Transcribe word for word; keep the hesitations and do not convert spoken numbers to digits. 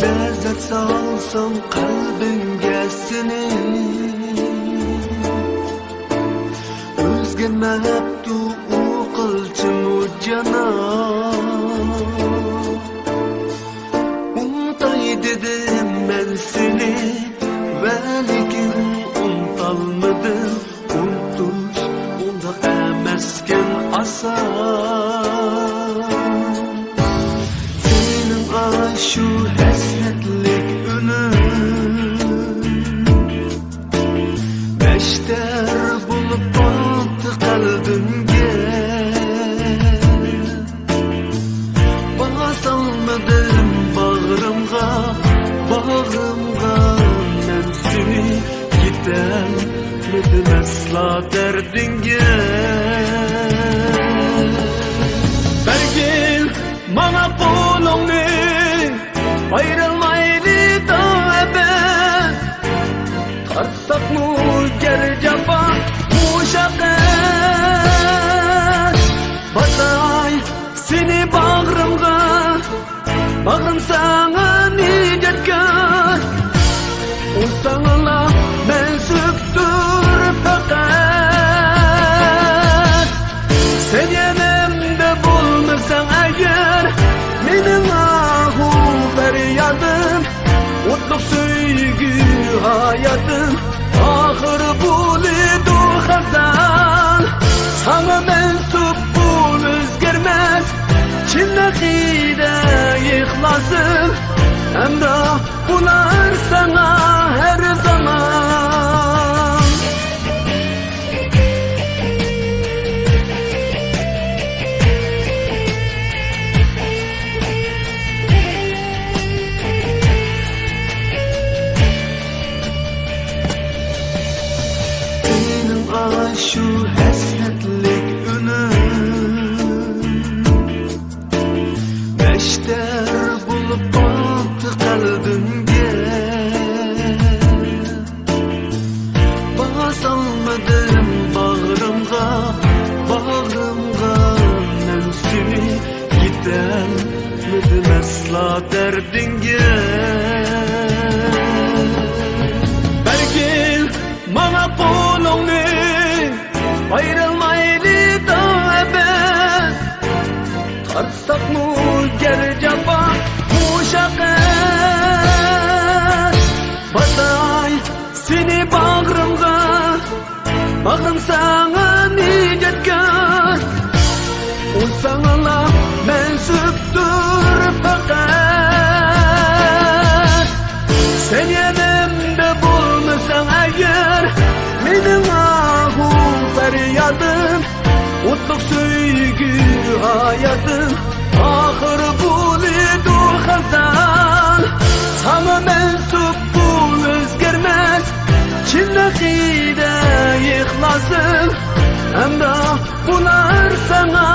نەزەر سالسام قەلبىڭگە سېنى، ئۆزگەرمەپتۇ ئۇ قىلچىمۇ جانان. ئۇنتاي دېدىم مەن سېنى، ۋەلىكىن ئۇنتالمىدىم. ئۇنتۇش ئۇنداق ئەمەسكەن ئاسان. سېنىڭ ئاشۇ ھەسرەتلىك ئۈنۈڭ نەشتەر بولۇپ قالدى قەلبىمگە. باسالمىدىم باغرىمغا، باغرىمغا مەن سېنى، يېتەلمىدىم ئەسلا دەردىڭگە. بەرگىن ماڭا قولۇڭنى، ئايرىلمايلى دائەبەد. تارتساقمۇ گەر جاپا، مۇشەققەت، باساي سېنى باغرىمغا، باغرىم ساڭا نىجاتكار. ئۇ ساڭىلا مەنسۇپتۇر پەقەت. سەن يېنىمدا بولمىساڭ ئەگەر، مېنىڭ ئاھۇ پەريادىم، ئوتلۇق سۆيگۈ ھاياتىم، ئاخىر بولىدۇ خازان. ساڭا مەنسۇپ بۇ ئۆزگەرمەس چىن ئەقىدە، ئىخلاسىم، ھەمراھ بولار ساڭا ھەر زامان. سېنىڭ ئاشۇ ھەسرەتلىك ئۈنۈڭ نەشتەر بولۇپ قالدى قەلبىمگە. باسالمىدىم باغرىمغا، باغرىمغا مەن سېنى، يېتەلمىدىم ئەسلا دەردىڭگە. بەرگىن ماڭا قولۇڭنى، ئايرىلمايلى دائەبەد. تارتساقمۇ گەر جاپا، مۇشەققەت، باساي سېنى باغرىمغا، باغرىم ساڭا نىجاتكار. ئۇ ساڭىلا مەنسۇپتۇر پەقەت. سەن يېنىمدا بولمىساڭ ئەگەر، مېنىڭ ئاھۇ پەريادىم، ئوتلۇق سۆيگۈ ھاياتىم، ئاخىر بولىدۇ خازان. ساڭا مەنسۇپ بۇ ئۆزگەرمەس چىن ئەقىدە، ئىخلاسىم، ھەمراھ بولار ساڭا